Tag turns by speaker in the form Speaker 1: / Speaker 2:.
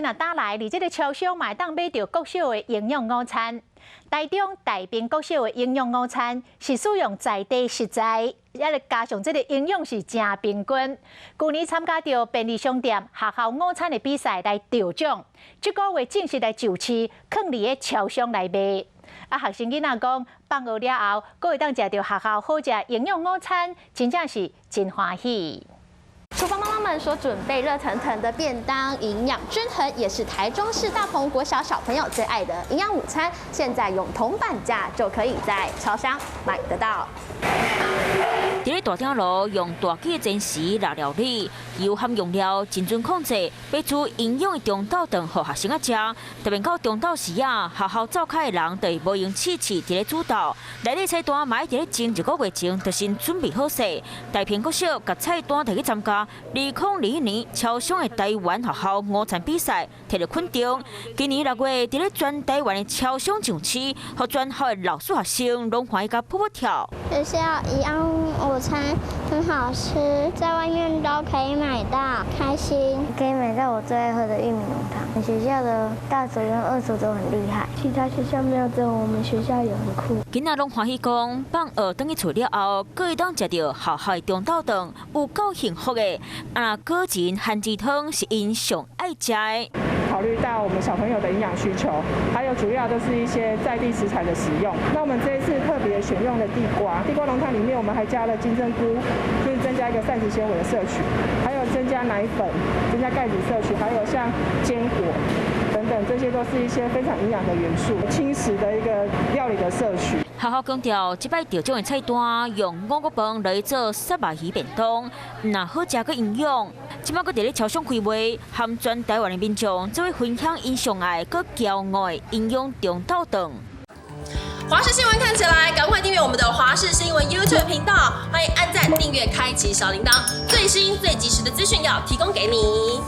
Speaker 1: 仔搭來，佇這个超商嘛會當買著國小的營養午餐。台中大平國小的營養午餐是使用在地食材，抑閣加上這个營養是誠平均。舊年參加著便利商店學校午餐的比賽來得獎，這个月正式來上市，囥佇咧超商來賣。啊，學生囡仔講，放學了後，閣會當食著學校好食營養午餐，真正是真歡喜。
Speaker 2: 廚房媽媽們所準備熱騰騰的便當，營養均衡，也是台中市大鵬國小小朋友最愛的營養午餐。現在用銅板價就可以在超商買得到。
Speaker 3: 佇咧大鼎爐用大機的煎匙來料理，油和用料精準控制，欲煮營養的中晝頓予學生仔食。特別到中晝時啊，學校灶跤的人就會無閒刺刺佇咧煮豆，內底菜單嘛愛佇咧前一個月前就先準備好勢。大平國小共菜單提去參加2021年超商的台灣學校午餐比賽，摕著肯定。今年6月佇咧全台灣的超商上市，予全校的老師學生攏歡喜共噗噗跳。
Speaker 4: 學校營養午餐很好吃，在外面都可以買到，開心。
Speaker 5: 可以買到我最愛喝的玉米濃湯。學校的大廚跟二廚都很厲害，
Speaker 6: 其他學校沒有，只有我們學校有，很酷。
Speaker 3: 囡仔攏歡喜講，放學轉去厝了後，閣會當食著學校的中晝頓，有夠幸福的。啊，果仁番薯湯是𪜶上愛食的。
Speaker 7: 考慮到我們小朋友的營養需求，還有主要就是一些在地食材的使用。那我們這一次特別選用了地瓜，地瓜濃湯裡面我們還加了金針菇，就是增加一個膳食纖維的攝取，還有增加奶粉，增加鈣質攝取，還有像堅果等等，這些都是一些非常營養的元素，輕食的一個料理的攝取。
Speaker 3: 學校強調，這擺得獎的菜單用五穀飯來做虱目魚便當，毋但好食閣營養。這擺閣佇咧超商開賣，和全台灣的民眾做伙分享𪜶上愛閣驕傲的營養中晝頓。
Speaker 8: 華視新聞看起來，趕快訂閱我們的華視新聞 YouTube 頻道，歡迎按讚、訂閱、開啟小鈴鐺，最新最及時的資訊要提供給你。